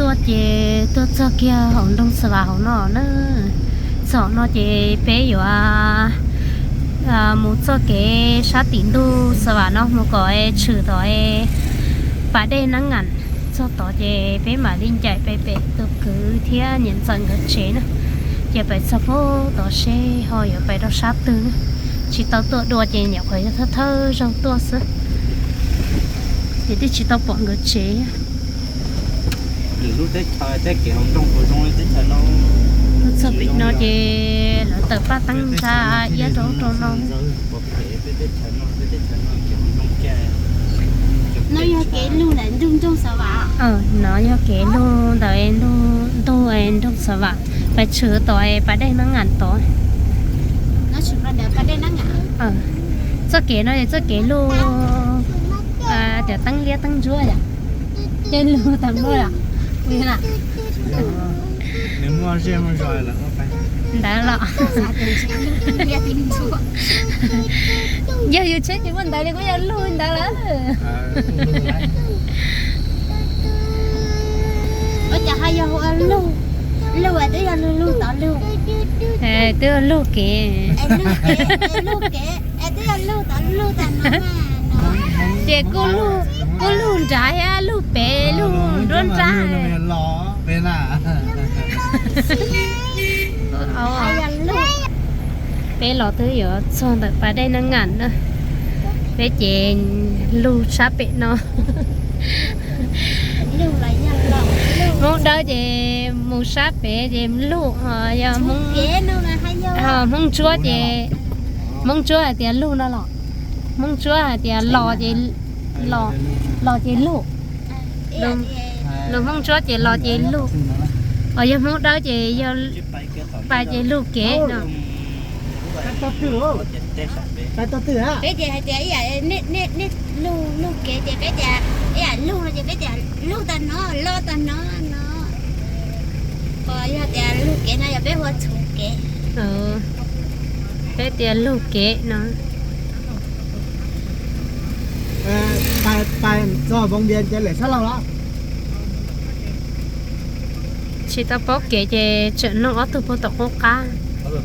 Ces tuaj txog kiag hauv nroog Xav Vam hauv no na. Txog no ces peb yuav mus txoj kev sab tim ntug Xav Vam no mus kom tshwm tom Pas Dej Nab Ngam. Txog tod ces peb mam li ncaim pem tus kwv thiab niam ntxawm nkawd tsev na. Ces peb txog pem tod seb ho yuav pem rau sab twg na. Tsis tau tuaj dua ces nyuam qhuav yog thawj thawj zaug tuaj xwb. Ces twb tsis tau pom nkawd tsev. Lwm lub teb chaws, teb kev hauv nroog puas zoo li teb chaws no? Txog pem no ces lawv tawm paj teeb ntsa iab rau rau no. No yog kev lug ntawm nroog Xav Vam. No yog kev lug ntawm ntug nroog Xav Vam, pais tshwm tom Pas Dej Nab Ngam tod. Txoj kev no yog txoj kev lug, cov teeb liab teeb ntsuab yom. Ces lug tag npaum li, ntawd los. Yog yus tsheb ces muaj ntawd li kuj yog lug ntawd lawm. Ua cas ho yog ua lug, lug twb yog lug, lug tod lug. Twb yog lug kev, lug kev, lug kev, twb yog lug tod lug tag no. Ces kuj lug nrad thiab lug pem lug nruab nrab. Peb los twb yuav txog ntawm Pas Dej Nab Ngam na. Peb ces lug sab pem no. Hmoob Dawb ces mus sab pem ces lug, yog Hmoob Ntsuab ces, Hmoob Ntsuab hais tias lug no los, Hmoob Ntsuab hais tias los ces, los ces lug. Lus Hmoob Ntsuab ces los ces lug, os yog Hmoob Dawb ces yog pais ces lug kev no. Peb ces hais tias ib yam lug, lug kev ces peb tias ib yam lug no ces peb tias lug tag no, los tag no no. Os yog tias lug kev no yog peb hu ua txhuv kev. Peb tias lug kev no. Pais txog Voos Vias ces lawm sab laug los? Tsis tau paub kev ces tseem nug ob tug puag tom qub qab. Pug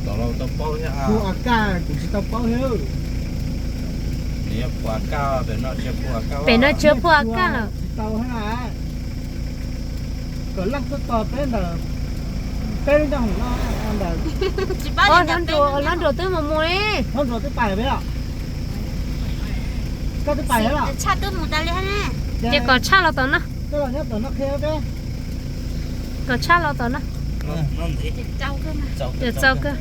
A Kaj kuv tsis tau paub thiab. Pem no tsis yog Pug A Kaj lawm. Tsis tau thiab na. Kom leej twg tos peb ntawm peb lub nroog no ntawd. Hlob Nruas twb mus mus li. Hlob Nruas twb pais peb os. Koj twb pais thiab los? Ces kom Tshaj los tom no. Koj los nyob tom no qhia peb. Kom Tshaj los tom no. Ces txaus kawg.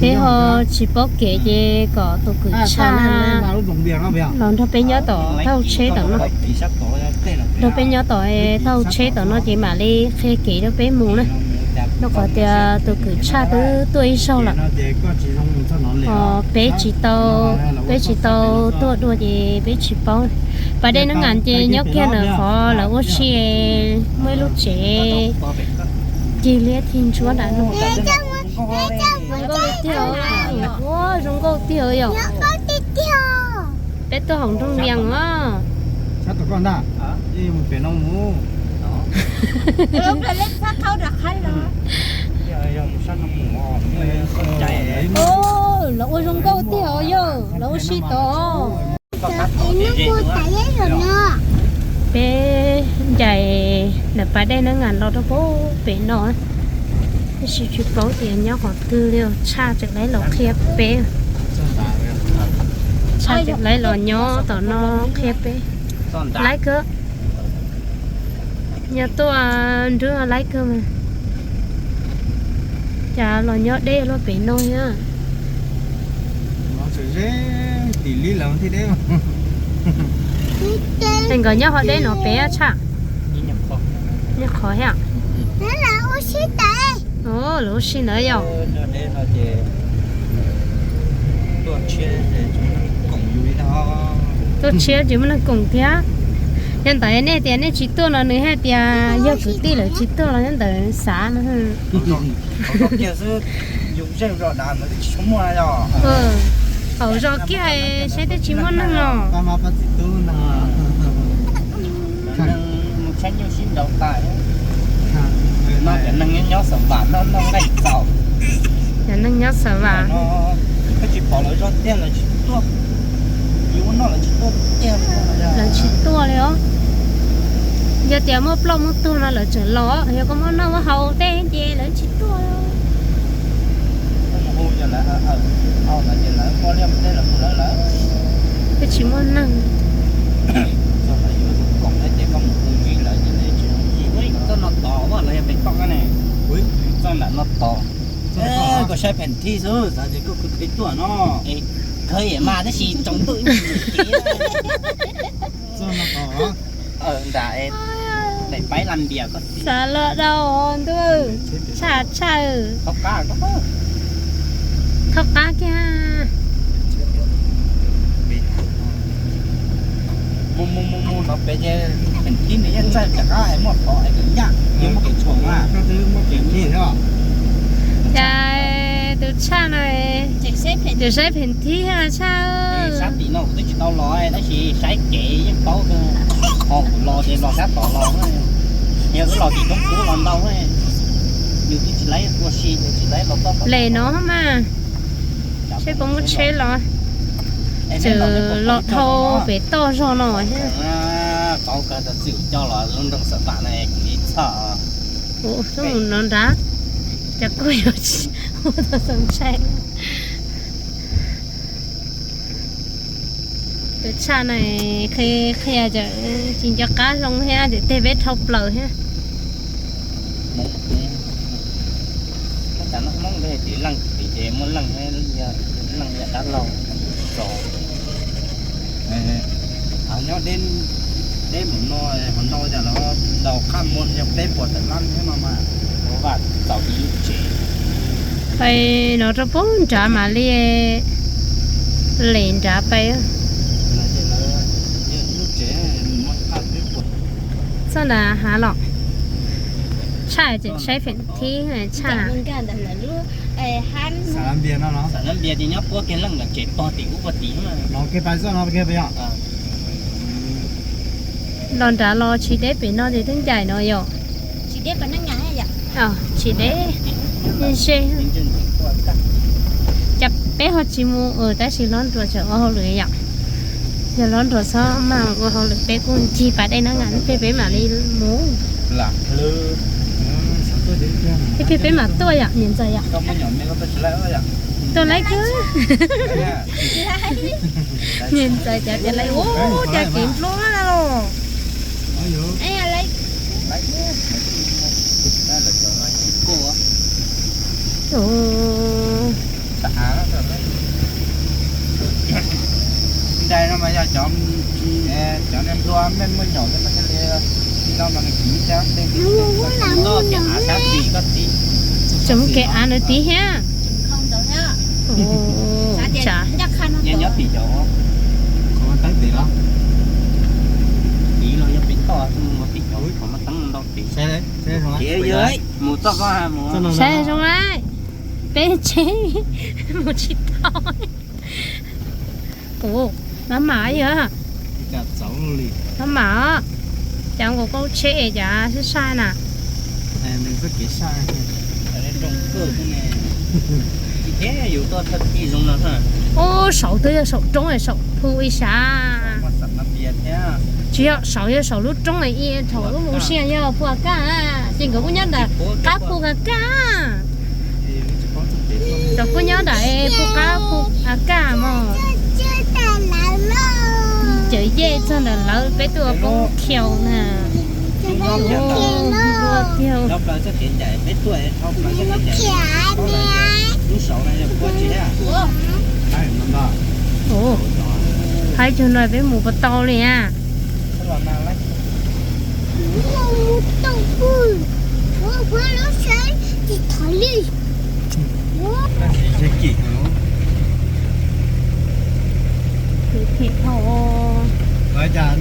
Peb ho tsis paub kev ces kom tus kwv Tshaj los nrog peb nyob tom taub hau tsheb tom no. Nrog peb nyob tom taub hau tsheb tom no ces mam li qhia kev rau peb mus na. Rau qhov tias tus kwv Tshaj twb tuaj ib zaug lawm. Peb tsis tau, peb tsis tau tuaj dua ces peb tsis paub. Pas Dej Nab Ngam ces nyob kiag ntawm qhov lawv ua si, muaj ib lub tsev cig liab cig ntsuab nram no. Zoo nkauj tiag, ua zoo nkauj tiag yom. Peb tuaj hauv nroog Vias os. Los ua zoo nkauj tiag os yog, los ua si tod. Peb ncaim ntawm Pas Dej Nab Ngam los rau pem no, tab sis tsis paub tias nyob qhov twg li, Tshaj tseem laiv los qhia peb. Tshaj tseem laiv los nyob tom no qhia peb. Laiv kawg. Nyob tuaj nrub laiv kawg mas. Cas los nyob deb luaj pem no thiab. Nkawd nyob ho deb no pem Tshaj. Nyob qhov thiab. Lawv ua si ntawd yom. Tuaj tshiab tsis muaj neeg koom thiab. Yog ntawd nej tias nej tsis tuaj no nws hais tias yog kwv tij lawv tsis tuaj los nyob ntawd xav no. Hauv zos kiag saib twb tsis muaj neeg los. Xav Vam no noj nqaij txaus. Cov neeg nyob Xav Vam no, koj tsis pom lawv zog tiag lawv tsis tuaj. Yus ua noj lawv tsis tuaj tiag. Lawv tsis tuaj li os. Yog tias muaj ploj muaj tuag no lawv tseem los, yog koj muaj noj muaj haus tej ces lawv tsis tuaj. Hu yog lawv, lawv muaj liaj muaj teb lawv hu lawv lawm. Twb tsis muaj neeg. Txoj no yuav tus koom thiab ces koj mus hu ntsib lawv ces lawv tsis hu. Txoj no tod lawv yog pem koj ne. Txoj nram no tod. Koj saib pheem thib xwb xav tias koj khwv khwv tuaj no. Khwv mas tab sis tsaus ntuj. Txoj no tod. Nram daim paib lam npias koj xav los dau ntuj. Tshaj tshaj. Thaub qab kiag. Mus mus mus mus no pem ces pheem thib nws yeej txawj rov qab es muaj phom es kev ncaj, yeej muaj kev tshuam mas. Cas tus tshaj no, tus saib pheem thib tshaj. Sab tim no kuv twb tsis tau los tab sis saib kev yeej paub, ho kuv los ces los sab tod los, yog wb los tim roob kub los ntau, yus twb tsis laib ua si, tsis laib los toj. Les no mas, seb puas muaj tsheb los. Txawm los dhau pem toj zog no thiab. Paub kawg, txawm txwm coj los lub nroog Xav Vam no kuv ib txhoj. Ua mus no nrad, cas kuj yuav ua tau xav ntshai. Tus tshaj no qhia tsis nco qab zoo thiab, ces tej peb dhau plaws thiab. Leej tim leej, leej yog dab laug, nyob deb mus no, hov no cas los ntaus qab muag yog peb puas tawm lab thiab no mas. Pais no rau puag nrad mam li lem nrad pais. Txoj nrad hav los, tshaj tseem saib pheem thib tshaj. Xav Lab Npias ces nyob puab kiag leej ntawm tsev pog tim ub puag tim no. Los nrad los tsis deb pem no ces twb ncaim no yom. Tsis deb, ze. Cas peb ho tsis mus tab sis Hlob Nruas tseem ua hauj lwm yom. Yog Hlob Nruas txhob mag ua hauj lwm peb kuj ncig pas dej no nqa peb, peb mam li mus. Ib pliag peb mam tuaj yom niam ntxawm yom. Tuaj laib kawg. Niam ntxawm cov tias laib ua cas kev npluab los. Ntshai no mas yog cov, cov niag nplua mej muaj nyaum no mas thiaj li, no mas nws kwv cab tej. Tseem muaj kev av ntawd tid thiab. Nyob tim cov, tim los yog pem toj, tim cov mus toj. Saib zoo, peb tsheb mus tsis tau. Ua, mab mam yog, mab mam, cas nkaus koj tsheb es cas sib sai na. Ub, saum twb yog saum roob, saum phu ib sab. Tsis yog, saum yog saum lub roob, thaum lub mus sia yog phu A Kaj, ces nkawd kuj nyob ntawm qab phu A Kaj. Nkawd kuj nyob ntawm phu qab phu A Kaj mog. Cawm yej txog ntawm lawv, peb tuaj ua poob khiau na. Dua tiag. Haib cug no peb mus puas tau li a?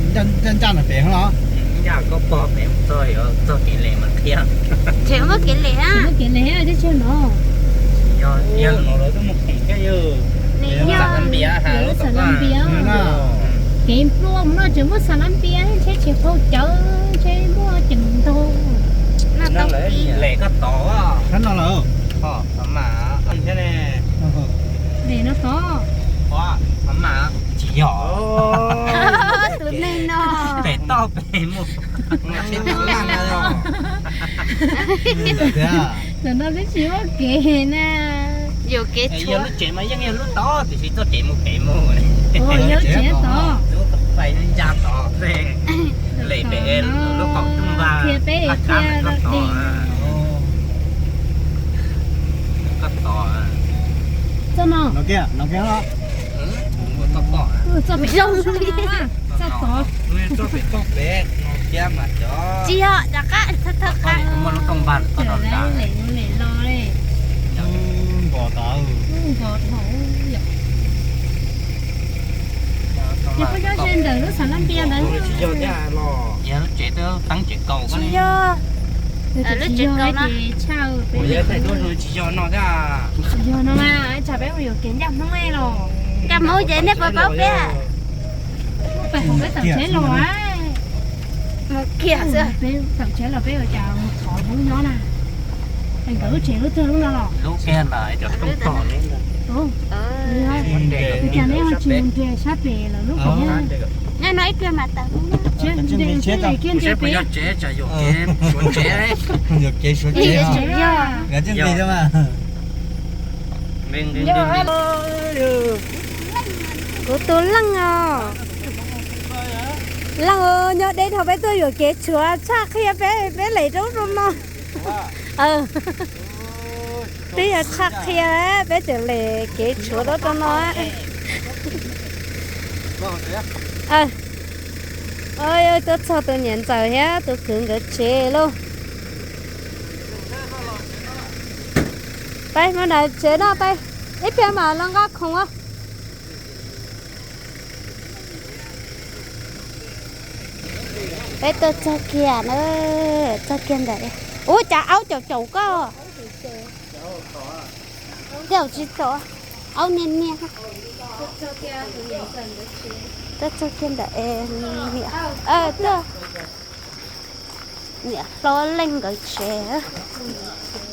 Ncaj ncaj no pem los. Ncaj koj pog pem txog, txog kev lem mas qhia. Tseem muaj kev lem a? Muaj kev lem a, teb chaws no. Yog lawv twb mus pem thiab yog. Xav Lab Npias, Xav Lab Npias. Kev nplua mus no tseem muaj Xav Lab Npias, tsheb tsis qaug cawv, tsheb muaj ceem ntau. Lem koj tod. Sab no lawm. Lem no tod. Tsis yog. Tus neeg no pem toj pem mus. Tus no twb tsis muaj kev na. Yuam kev tshuav. Lub tsev mas yeej yog lub tod tiam sis txoj kev mus pem mus. Yog lub tsev tod. Lub tod pais ncaj tod, lem pem lub qaum rooj vag, qhia peb qhia rau dig. Koj tod. Txoj no. Txoj pem zoo li. Txoj tod. Tsis yog, cov qab thawj qab. Muaj lub rooj vag, lem los li. Nkos tod. Nkos dhau. Ces koj nyob ze ntawm lub xav laj npias ntawd. Yog lub tsev twb teeb tsev kaus. Tsis yog. Lub tsev kaus no. Tsis yog no mas tsam peb mus yuam kev ncaj Hmoob los. Ncaj Hmoob ces nej puas paub peb? Peb hauv peb tawm tsheb los. Mus kiag xwb. Peb tawm tsheb los peb ua cas mus thov Hmoob nyob na. Nkawd lub tsev lub twg lub no los? Lub kiag ntawd cov rooj tod. Ua cas neb ho tsis mus nres sab pem lawv lub pem? Nyob no ib pliag mas tawm. Nres kiag nres pem. Yog tsev tsam yuam kev suav tsev. Yuam kev suav tsev. Nkawd tseem nqis thiab mas. Kuv tus leej os. Leej os, nyob deb dhau peb tuaj yuam kev tshuav tshaj qhia peb, peb lem rau rau no. Twb yog tshaj qhia peb tseem lem kev tshuav rau rau no. Tuaj txog tus niam ntxawm thiab tus kwv nkawd tsev lauj. Peb mus nram tsev no peb, ib pliag mam los nqa khoom os. Peb tuaj txog kiag na, txog kiag ntawd. Ub, cas aub caum caum koj. Caum tsis tau, aub niaj niaj. Tuaj txog kiag ntawd, tuaj. Niam hlob leej nkawd tsev,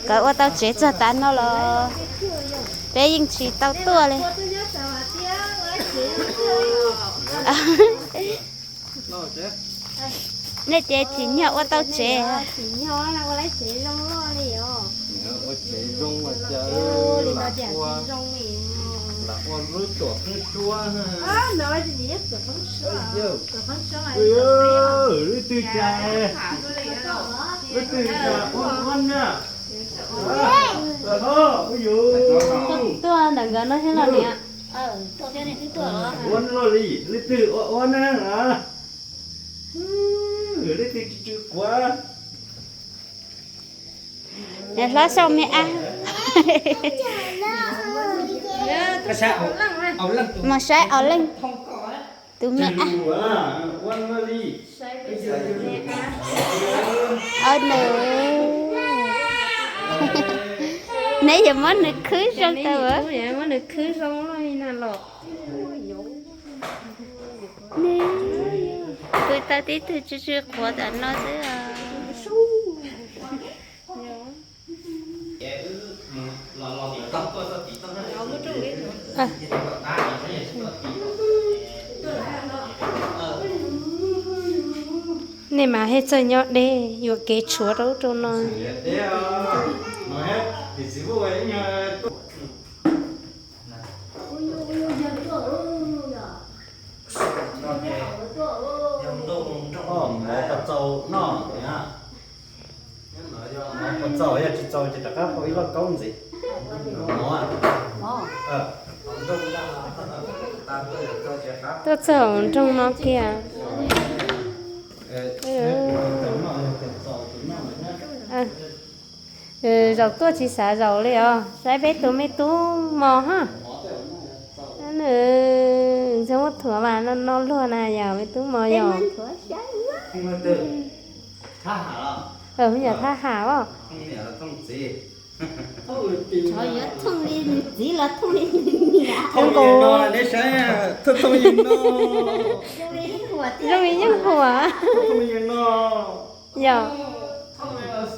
nkawd ua tau tsev txog tav no los peb yeej tsis tau tuaj li. Nej ces tsim nyog ua tau tsev. Lub twg cas, lub twg cas ua ua na. Tuaj ntawm nkawd no thiab los niam. Ua na los li, lub twg ua ua na. Lub twg tsw tsw quav. Niam hlob xauj me ab. Mus saib au leej tus me ab. Neb yuav muab nws khwb zoo tau. Muab nws khwb zoo los. Khwb tau tib tug tsw tsw quav tam no xwb. Nej mas hej txawj nyob deb yuam kev tshuav rau ub rau no. Mov puas txaus no? Mov puas txaus, yog tsis txaus ces rov qab hau ib loj kaub ntxiv. Mov. Tuaj txog hauv nroog no kiag. Zaum tuaj tsis xav zaum li os, saib peb tus me tub mos hab. Nws txog muab thuav mas no no luag na yog me tub mos yog. Me nyuam thab ham os. Zoo li yeej huam. Yog. Nws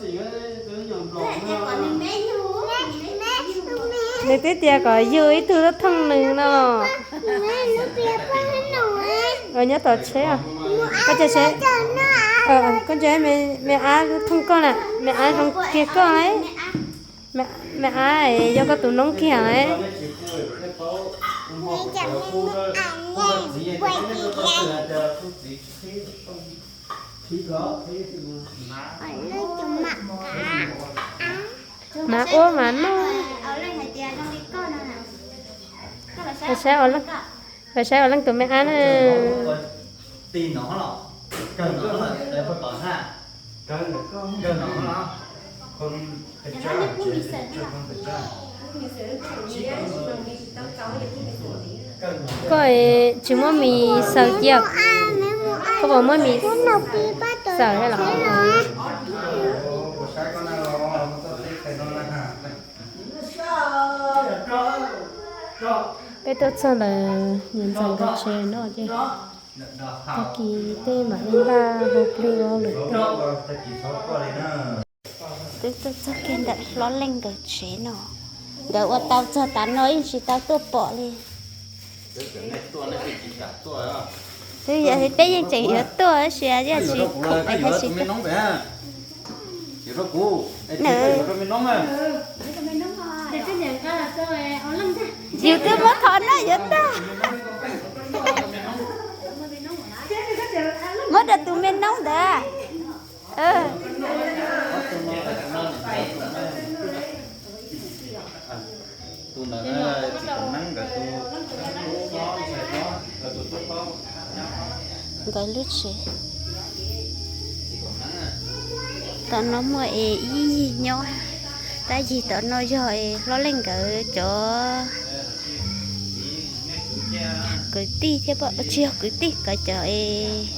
twb tias kom yug ib tug lub thooj nws no. Nyob tom tsheb. Koj cia seb, koj ntsia me ab lub thooj koj na, me ab zoo kiag koj lauj. Me ab yog koj tus noob kiag lauj. Mas ua mas noj. Saib, saib ua leej tus me ab na. Koj tsis muab mis xaws cia, koj puas muab mis xaws thiab los? Peb tuaj txog ntawm niam ntxawm nkawd tsev no ces tag kis tej mam li npaj hu plig lawm. Twb tuaj txog kiag ntawm Hlob Leej nkawd tsev no, nkawd ua tau txog tav no yeej tsis tau tuaj pom li. Twb yog peb yeej tseem yuav tuaj tab sis yog tsis khoom es tab sis yus twb muab thov noj yuav tag. Muab rau tus me noob ntawd. Nkawd lub tsev tom no muaj es ib yig nyob, tab yig tom no yog es Hlob Leej nkawd cov kwv tij thiab, tsis yog kwv tij, nkawd cov es